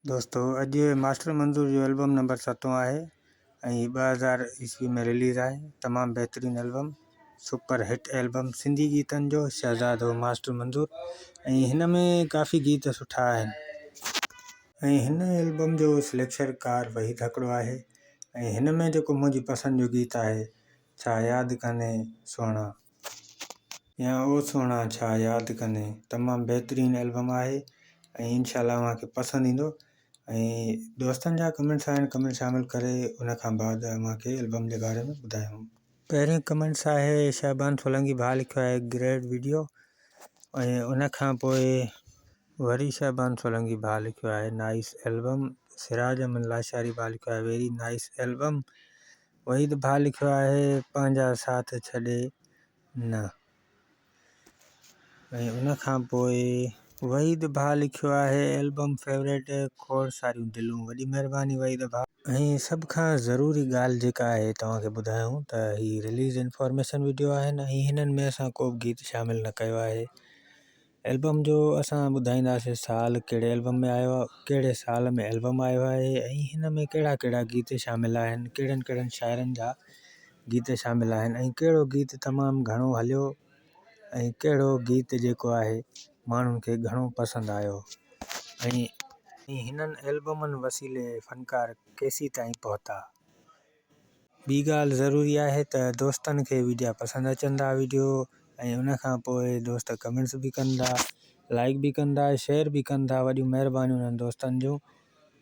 دوستو اڄ ماسٽر منظور جو البم نمبر ستون آهي ۽ 2000 عيسوي ۾ رليز آهي. تمام بهترين album, super hit album Sindhi گيتن جو شهزادو ماسٽر منظور ۽ هن ۾ ڪافي گيت سٺا آهن ۽ هن البم جو سليڪشن ڪار وحيد هڪڙو آهي ۽ هن ۾ جيڪو منهنجي پسند جو گيت آهي ڇا ياد ڪانهي سهڻا يا او سهڻا ڇا ياد ڪانهي تمام بهترين البم آهي ۽ انشاء الله اوهان کي پسند ايندو ۽ دوستن جا ڪمينٽس آهن ڪمينٽ شامل ڪري ان کان بعد اوهان کي البم جي باري ۾ ٻڌايون. پهرين ڪمينٽس آهي شعبان سولنگي ڀاء لکيو آهي گريٽ وڊيو ۽ ان کان پوء وري شعبان سولنگي ڀاء لکيو آهي نائس البم، سراج احمد لاشاري ڀاء لکيو آهي ويري نائس البم، وحيد ڀاء لکيو آهي پنهنجا ساٿ ڇڏي نه ۽ ان کان پوء وحيد ڀاء لکيو آهي البم فيوريٽ کوڙ ساريون دلون وڏي مهرباني وحيد ڀاء. ۽ سڀ کان ضروري ڳالهه جيڪا آهي توهان کي ٻڌايون ته هي رليز انفارميشن وڊيو آهن ۽ هنن ۾ اسان ڪو به گيت شامل نه ڪيو آهي. البم جو اسان ٻڌائينداسين سال ڪهڙي البم ۾ آيو آهي ڪهڙي سال ۾ البم آيو آهي ۽ هن ۾ ڪهڙا ڪهڙا گيت شامل آهن ڪهڙن ڪهڙن شاعرن جا گيت شامل آهن ۽ ڪهڙو گيت تمام گهڻو هليو ۽ ڪهڙو گيت جيڪو آهي ماڻهن کي گهڻو پسند آيو ۽ هنن البمن وسيلي فنڪار ڪيسيتائين پهتا. ٻي ڳالهه ضروري آهي ته دوستن کي ويڊيا پسند اچن ٿا ويڊيو ۽ ان کان پوء دوست ڪمينٽس به ڪن ٿا لائڪ به ڪن ٿا شيئر به ڪن ٿا وڏيون مهربانيون انهن دوستن جون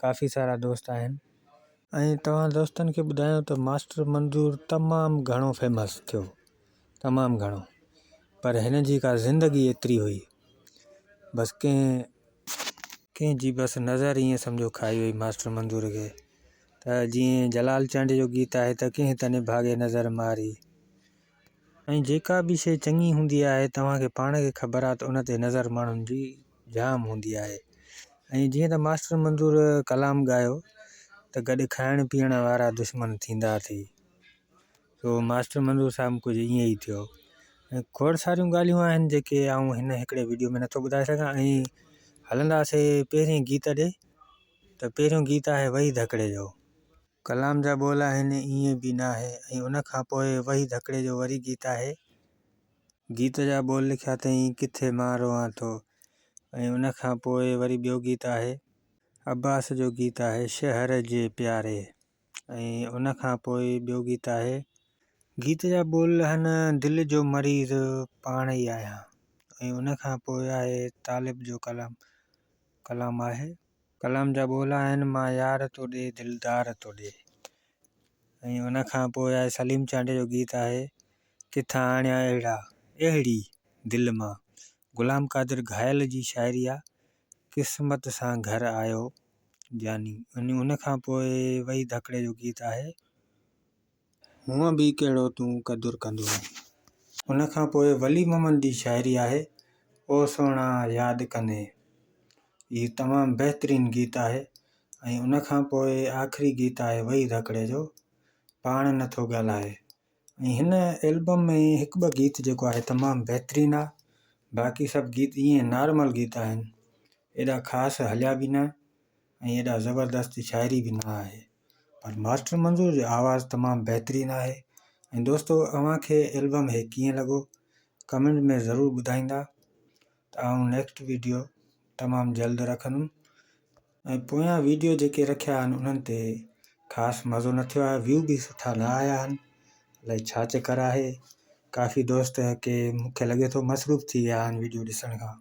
ڪافي سارا دوست آهن. ۽ توهان دوستن کي ٻڌايان ته ماسٽر منظور تمام گهڻو فيمس ٿيو تمام گهڻو پر هن جي ڪا زندگي ايتري هئي بس ڪنهن ڪنهن جي بس نظر ائين سمجهو کائي وئي ماسٽر منظور کي ته جيئن جلال چانڊيي جو گيت آهي ته ڪنهن ته نڀاڳي نظر ماري ۽ جيڪا به شيء چڱي هوندي آهي توهان کي پاڻ کي خبر آهي ته ان تي نظر ماڻهن جي جام هوندي آهي ۽ جيئن ته ماسٽر منظور ڪلام ڳايو ته گڏ کائڻ پيئڻ وارا دشمن ٿيندا ٿي سو ماسٽر منظور صاحب ڪجهه ائين ئي ٿيو ۽ کوڙ ساريون ڳالهيون آهن جيڪي آئون هن هڪڙي ويڊيو ۾ نٿو ٻڌائي سگهان ۽ هلنداسي پهرين گيت ڏي ته پهريون گيت آهي وهي ڌڪڙي جو. ڪلام جا ٻول آهن ائين به ناهي ۽ ان کان پوء وهي ڌڪڙي جو وري گيت آهي. گيت جا ٻول لکيا اٿئين ڪٿي مان روئان ٿو ۽ ان کان پوء وري ٻيو گيت آهي. عباس جو گيت آهي شهر جي پياري ۽ ان کان پوء ٻيو گيت آهي. گيت جا ٻول آهن دل جو مريض پاڻ ئي آهيان ۽ ان کان پوء آهي طالب جو ڪلام ڪلام آهي. ڪلام جا ٻول آهن مان يار تو ڏي دلدار تو ڏي ۽ ان کان پوء آهي سليم چانڊيي جو گيت آهي ڪٿان آڻيان اهڙا اهڙي دل مان غلام قادر گهايل جي شاعري آ قسمت سان گهر آيو جاني ۽ ان کان پوء وئي ڌڪڙي جو گيت آهي. هونء به ڪهڙو تون قدر ڪندو آهين. ان کان پوء ولي محمد جي شاعري آهي او سهڻا ياد ڪندين. هي تمام بهترين گيت آهي ۽ ان کان پوء آخري گيت آهي وحيد هڪڙي جو پاڻ نه ٿو ڳالهائي ۽ هن البم ۾ هڪ ٻه گيت جيڪو آهي تمام بهترين آهي باقي سڀ گيت ائين نارمل گيت آهن ايڏا خاص هليا به نه ۽ ايڏا زبردست شاعري به نه آهي پر ماسٽر منظور جو آواز تمام بهترين آهي ۽ دوستو اوهان کي البم هي ڪيئن لڳو ڪمينٽ ۾ ضرور ٻڌائيندا ته آئون نيڪسٽ ويڊيو تمام جلد رکندم ۽ پويان ويڊيو جيڪي رکيا آهن انهن تي خاص مزو نه ٿيو آهي ويو به سٺا نه آيا آهن الائي ڇا چڪر آهي ڪافي دوست ڪي مونکي لڳي ٿو مصروف ٿي ويا آهن ويڊيو ڏسڻ کان.